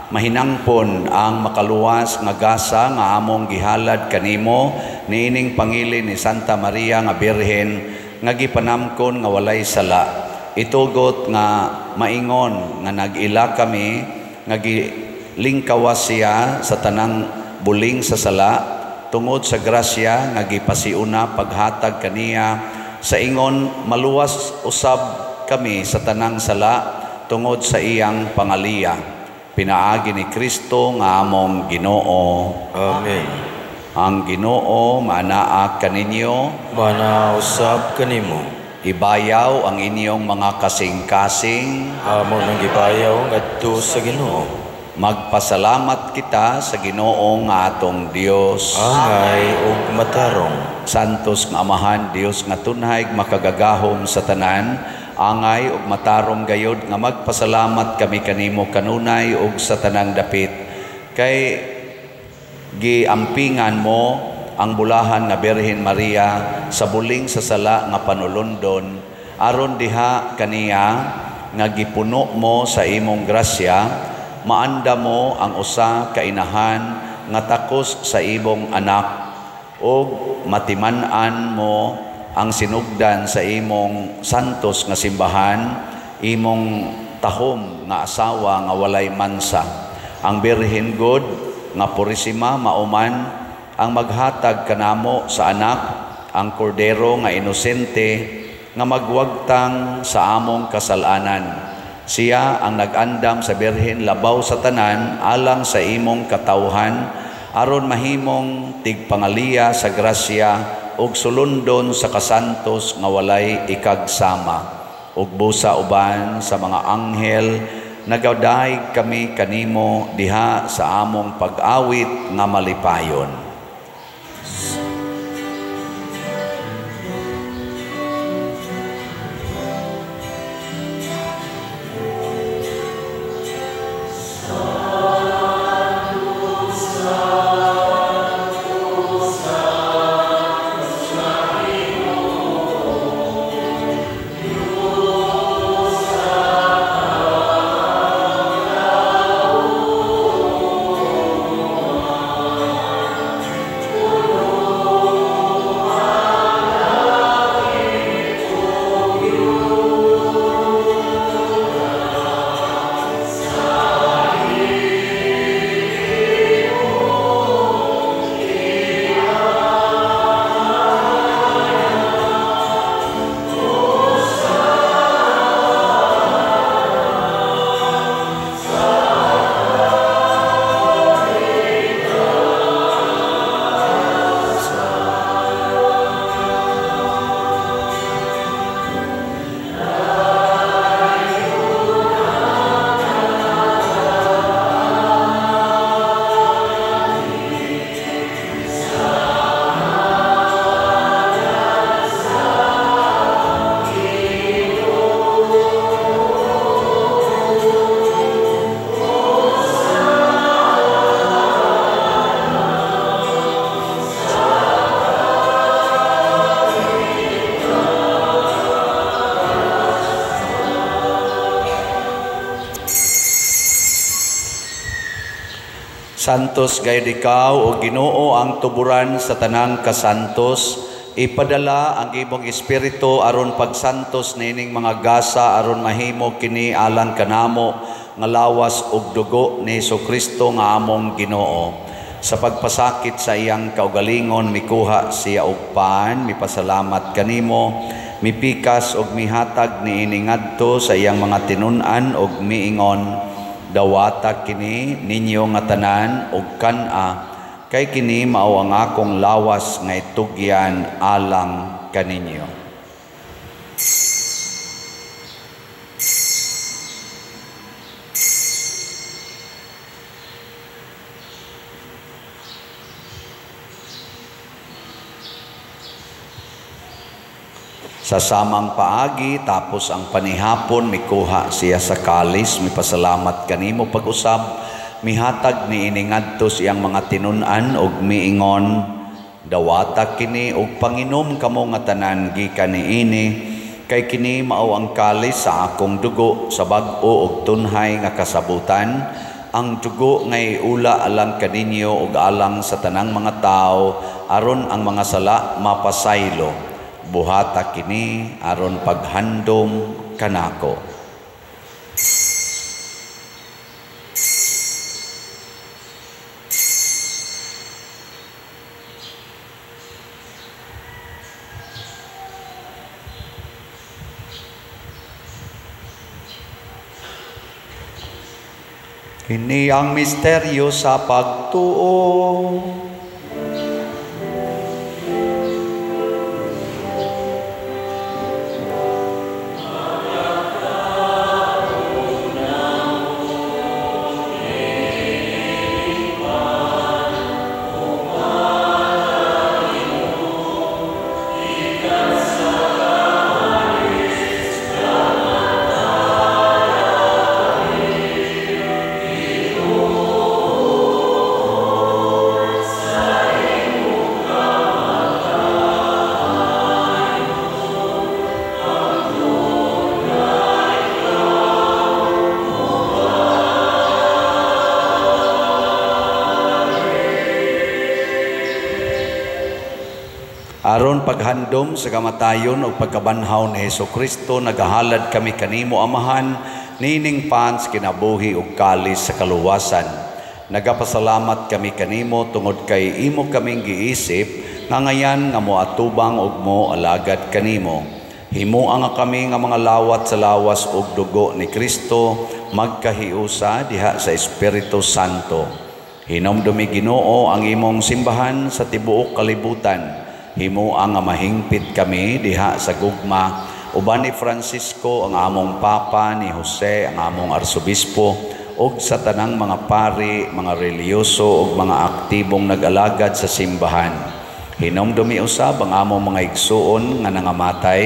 mahinangpon ang makaluwas nga gasa nga among gihalad kanimo niining pangilin ni Santa Maria nga Birhen nga gipanamkon nga walay sala. Itugot nga maingon nga nag-ila kami nga gilingkawas siya sa tanang buling sa sala tungod sa grasya nga gipasiuna paghatag kaniya sa ingon maluwas usab kami sa tanang sala tungod sa iyang pangaliya. Pinaagi ni Kristo nga among Ginoo. Amen. Ang Ginoo maanaa kaninyo, Manaa usab kanimo. Ibayaw ang inyong mga kasing-kasing. Amo nang gibayaw ngadto sa Ginoo. Magpasalamat kita sa Ginoo nga atong Dios. Angay ug matarong. Santos nga Amahan, Dios nga tunhay makagagahom sa tanan, angay ug matarong gayod nga magpasalamat kami kanimo kanunay ug sa tanang dapit. Kay giampingan mo ang bulahan nga Birhen Maria sa buling sa sala nga panulundon, aron diha kaniya nga gipuno mo sa imong grasya, maanda mo ang usa ka inahan nga takos sa imong anak, ug matiman-an mo ang sinugdan sa imong santos nga simbahan, imong tahom nga asawa nga walay mansa. Ang Birhen God nga purisima mauman ang maghatag kanamo sa anak, ang kordero nga inosente nga magwagtang sa among kasalanan. Siya ang nag-andam sa Birhen labaw sa tanan alang sa imong katawhan, aron mahimong tigpangaliya sa grasya ug sulundon sa kasantos nga walay ikagsama. Ug busa uban sa mga anghel, nagadaig kami kanimo diha sa among pag-awit nga malipayon. Santos gayud ikaw o Ginoo ang tuburan sa tanang kasantos. Ipadala ang imong espiritu aron pagsantos niining mga gasa aron mahimo kini alang kanamo nga lawas ug dugo ni Hesukristo nga among Ginoo. Sa pagpasakit sa iyang kaugalingon mikuha siya og pan, mipasalamat kanimo, mipikas og mihatag niini ngadto sa iyang mga tinun-an og miingon, dawata kini ninyo nga tanan og kan-a, kay kini mao ang akong lawas nga itugyan alang kaninyo. Sa samang paagi, tapos ang panihapon, mikuha siya sa kalis, mipasalamat kanimo pag-usab, mihatag ni iningadto siyang mga tinun-an og miingon, dawata kini og panginom kamo nga tanan gikan niini, kay kini mao ang kalis sa akong dugo sa bag-o og tunhay nga kasabutan, ang dugo nga iula alang kaninyo og alang sa tanang mga tawo aron ang mga sala mapasaylo. Buhata kini aron paghandom kanako. Kini ang misteryo sa pagtuo. Aron paghandom sa kamatayon o pagkabanhaw ni Hesukristo, nagahalad kami kanimo, Amahan, nining pans kinabuhi ug kalis sa kaluwasan. Nagapasalamat kami kanimo tungod kay imo kaming giisip nga ngayan nga moatubang ug mo alagad kanimo. Himoa nga kami nga mga lawat sa lawas ug dugo ni Kristo magkahiusa diha sa Espiritu Santo. Hinomdumi, Ginoo, ang imong simbahan sa tibuok kalibutan. Himoa nga mahingpit kami diha sa gugma uban ni Francisco ang among Papa, ni Jose ang among Arsobispo, ug sa tanang mga pari, mga relihiyoso ug mga aktibong nag-alagad sa simbahan. Hinomdumi usab ang among mga igsuon nga nangamatay,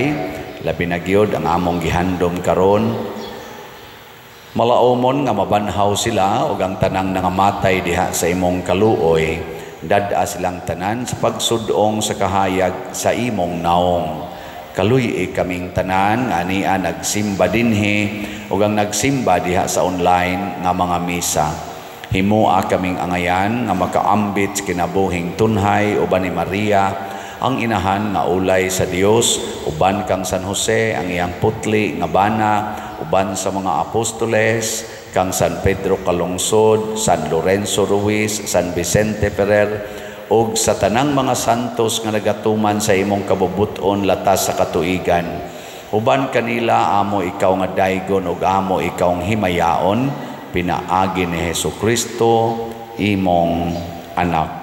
labi na gyud ang among gihandom karon. Malaomon nga mabanhaw sila ug ang tanang nangamatay diha sa imong kaluoy. Dad-a silang tanan sa pagsudong sa kahayag sa imong naong. Kaluy-i kaming tanan nga ania nagsimba dinhi ug ang nagsimba diha sa online nga mga misa. Himoa kaming angayan nga makaambit sa kinabuhing tunhay uban ni Maria ang inahan nga ulay sa Dios, uban kang San Jose ang iyang putli nga bana, uban sa mga apostoles, kang San Pedro Calungsod, San Lorenzo Ruiz, San Vicente Ferrer, ug sa tanang mga santos nga nagatuman sa imong kabubut-on latas sa katuigan. Uban kanila amo ikaw nga daygon ug amo ikaw himayaon, pinaagi ni Hesukristo imong anak.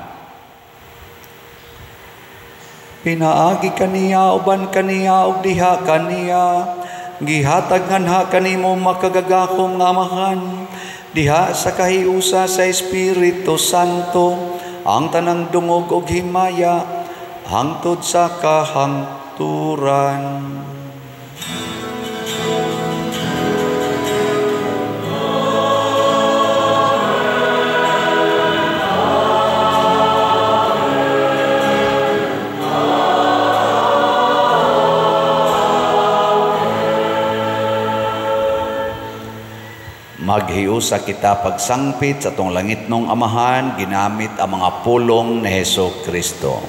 Pinaagi kaniya, uban kaniya, ug diha kaniya, gihatag nganha kanimo makagagahom nga Amahan, diha sa kahiusa sa Espiritu Santo, ang tanang dungog ug himaya hangtod sa kahangturan. Maghiusa kita pagsangpit sa atong langitnong Amahan, ginamit ang mga pulong ni Hesukristo.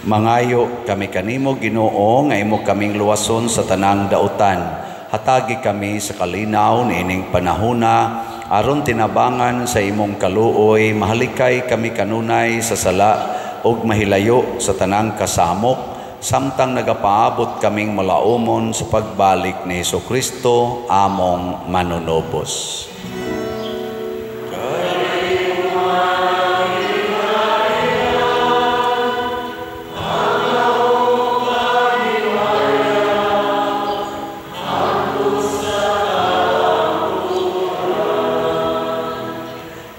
Mangayo kami kanimo, Ginoo, nga imo kaming luwason sa tanang dautan. Hatagi kami sa kalinaw niining panahona, aron tinabangan sa imong kaluoy, mahalikay kami kanunay sa sala ug mahilayo sa tanang kasamok, samtang nagapaabot kaming malaumon sa pagbalik ni Hesukristo among manunubos.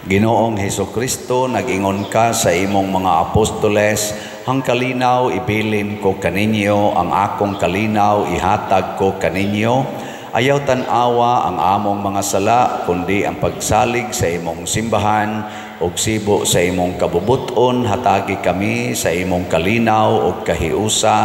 Ginoong Hesukristo, nag-ingon ka sa imong mga apostoles, ang kalinaw ibilin ko kaninyo, ang akong kalinaw ihatag ko kaninyo. Ayaw tan-awa ang among mga sala, kundi ang pagsalig sa imong simbahan ug sibo sa imong kabubuton, hatagi kami sa imong kalinaw ug kahiusa,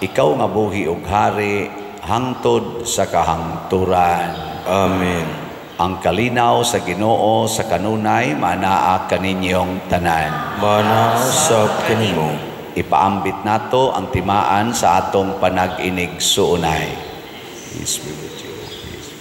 ikaw nga buhi ug hari hangtod sa kahangturan. Amen. Ang kalinaw sa Ginoo sa kanunay manaa kaninyong tanan. Manaa usab kanimo. Ipaambit nato ang timaan sa atong panag-inig suunay. Peace be with you. Peace.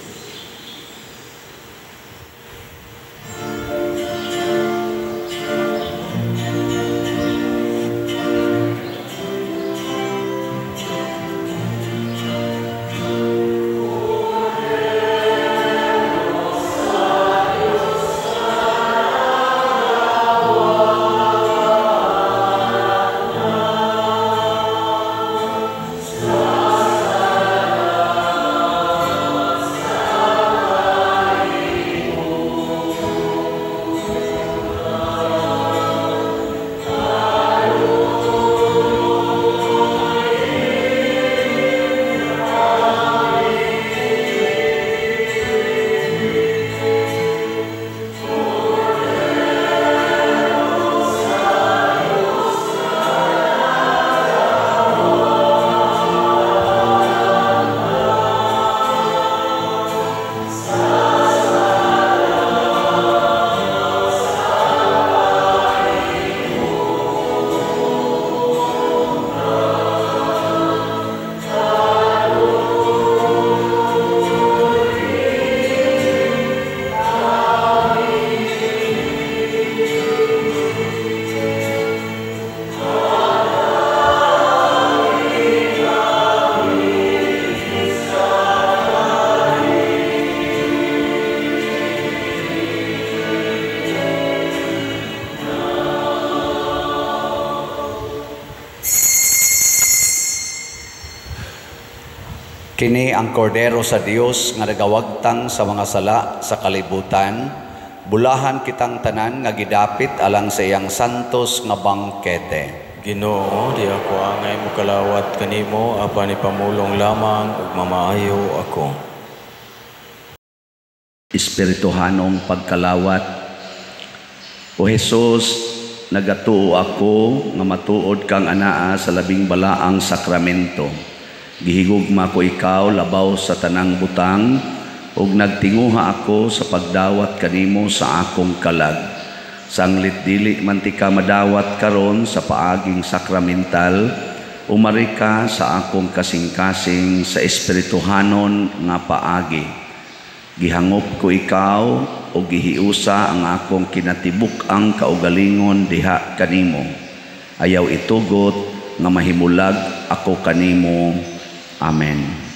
Kini ang kordero sa Dios nga nagawagtang sa mga sala sa kalibutan. Bulahan kitang tanan nga gidapit alang sa iyang santos nga bangkete. Ginoo, di ako angay mokalawat kanimo apan ipamulong lamang ug mamaayo ako. Espirituhanong pagkalawat. O Hesus, nagatuo ako nga matuod kang anaa sa labing balaang sakramento. Gihigugma ko ikaw labaw sa tanang butang ug nagtinguha ako sa pagdawat kanimo sa akong kalag. Sanglit dili man ti ka madawat karon sa paaging sakramental, umari ka sa akong kasing-kasing sa espirituhanon nga paagi. Gihangop ko ikaw ug gihiusa ang akong kinatibuk-ang kaugalingon diha kanimo. Ayaw itugot nga mahimulag ako kanimo. Amen.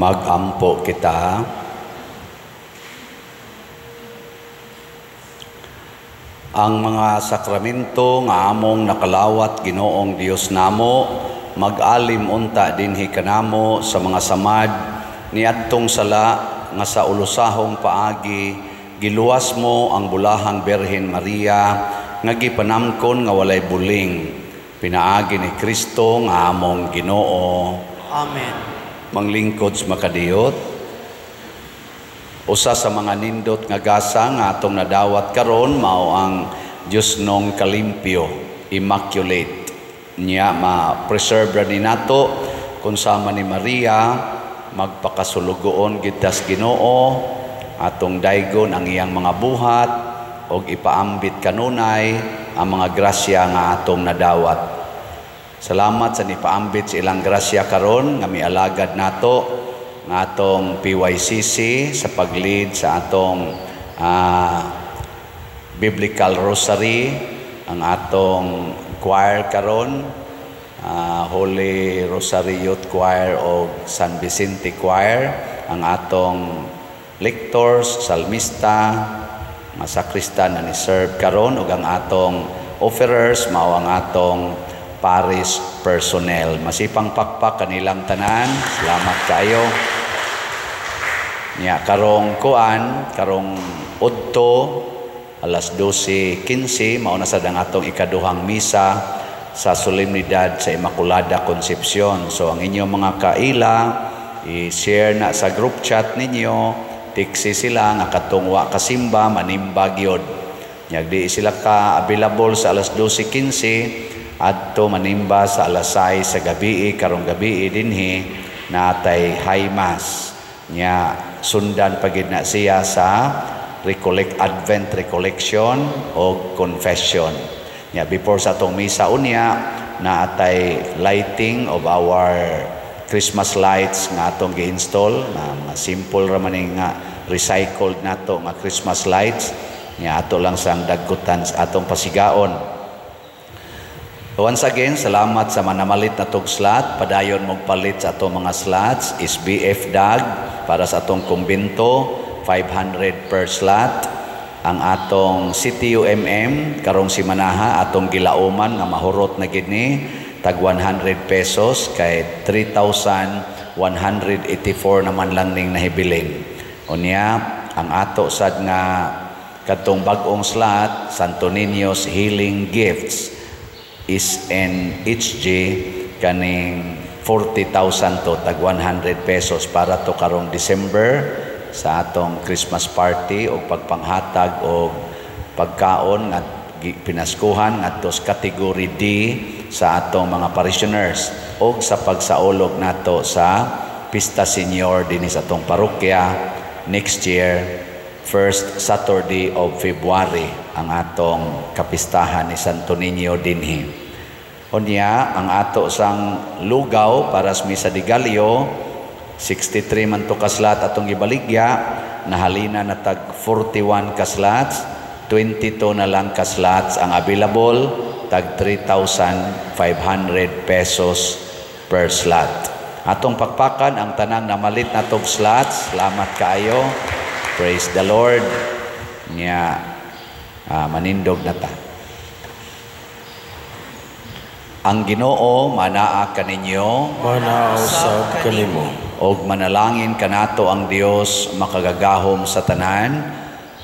Magampo kita. Ang mga sakramento nga among nakalawat Ginoong Dios namo, mag-alim unta dinhi kanamo sa mga samad niadtong sala nga sa ulusahong paagi giluwas mo ang bulahang Birhen Maria nga gipanamkon nga walay buling pinaagi ni Kristo nga among Ginoo. Amen. Manglingkod sa makadiyot, usa sa mga nindot nga gasa nga atong nadawat karon mao ang Dios nong kalimpyo, immaculate. Nya ma-preserve ra ni nato kung sama ni Maria magpakasulugoon gid tas Ginoo, atong daygon ang iyang mga buhat og ipaambit kanunay ang mga grasya nga atong nadawat. Salamat sa nipaambit sa ilang grasya karon nga mialagad nato nga atong PYCC sa pag-lead sa atong Biblical Rosary, ang atong choir karon, Holy Rosary Youth Choir o San Vicente Choir, ang atong lectors, salmista, mga sakristan na ni-serve karon, ug ang atong offerers mao ang atong parish personnel. Masipang pakpak kanilang tanan. Salamat kayo. Nya karong kuan, karong udto alas 12:15 mao na sad ang atong ikaduhang misa sa solemnidad sa Immaculada Concepcion. So ang inyong mga kaila i-share na sa group chat ninyo, tiksi sila nga katong wa kasimba manimba gyud. Nya di sila ka available sa alas 12:15 adto manimba sa alas 6 sa gabi, karong gabi dinhi natay high mass. Nya sundan pagid na siya sa recollect Advent recollection o confession. Nya before sa atong misa unya naatay lighting of our Christmas lights nga atong gi-install na mga simple ra man nga recycled nato nga Christmas lights. Nya ato lang sang dagkutan sa atong pasigaon. Once again, salamat sa manamalit na tog slot. Padayon magpalit sa atong mga slots. SBF DAG para sa atong kumbento, 500 per slot. Ang atong CTUMM karong simanaha atong gilauman nga mahurot na gid ni tag 100 pesos kay 3,184 naman lang ning nahibilin. Unya ang ato sad nga kadtong bag-ong slot, Santo Niño's Healing Gifts is NHG kaning 40,000 to tag 100 pesos para to karong December sa atong Christmas party o pagpanghatag o pagkaon at pinaskuhan ngadto sa category D sa atong mga parishioners o sa pagsaulog nato sa Pista Senior dinhi sa atong parokya next year, first Saturday of February ang atong kapistahan ni Santo Niño dinhi. Unya ang ato sang lugaw para sa Misa de Gallo, 63 man to kaslat atong gibaligya, nahalina na tag 41 kaslat, 22 na lang kaslat ang available, tag 3,500 pesos per slot. Atong pakpakan ang tanang namalit na tog slots. Salamat kaayo. Praise the Lord. Nya manindog na ta. Ang Ginoo manaa kaninyo, manaa usab kanimo, og manalangin kanato ang Dios makagagahom sa tanan,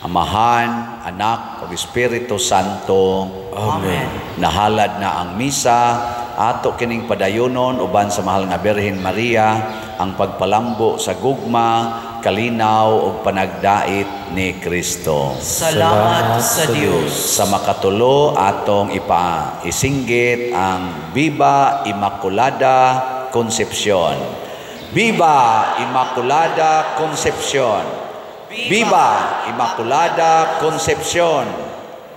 Amahan, Anak ug Espiritu Santo. Amen. Nahalad na ang misa, ato kining padayonon uban sa mahal nga Birhen Maria ang pagpalambo sa gugma, kalinaw ug panagdait ni Kristo. Salamat sa Dios. Sa makatulo atong ipaisinggit ang Viva Immaculada Concepcion. Viva Immaculada Concepcion. Viva Immaculada Concepcion.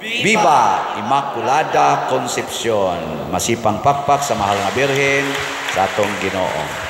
Viva Immaculada Concepcion. Masipang pakpak sa mahal nga Birhen sa atong Ginoo.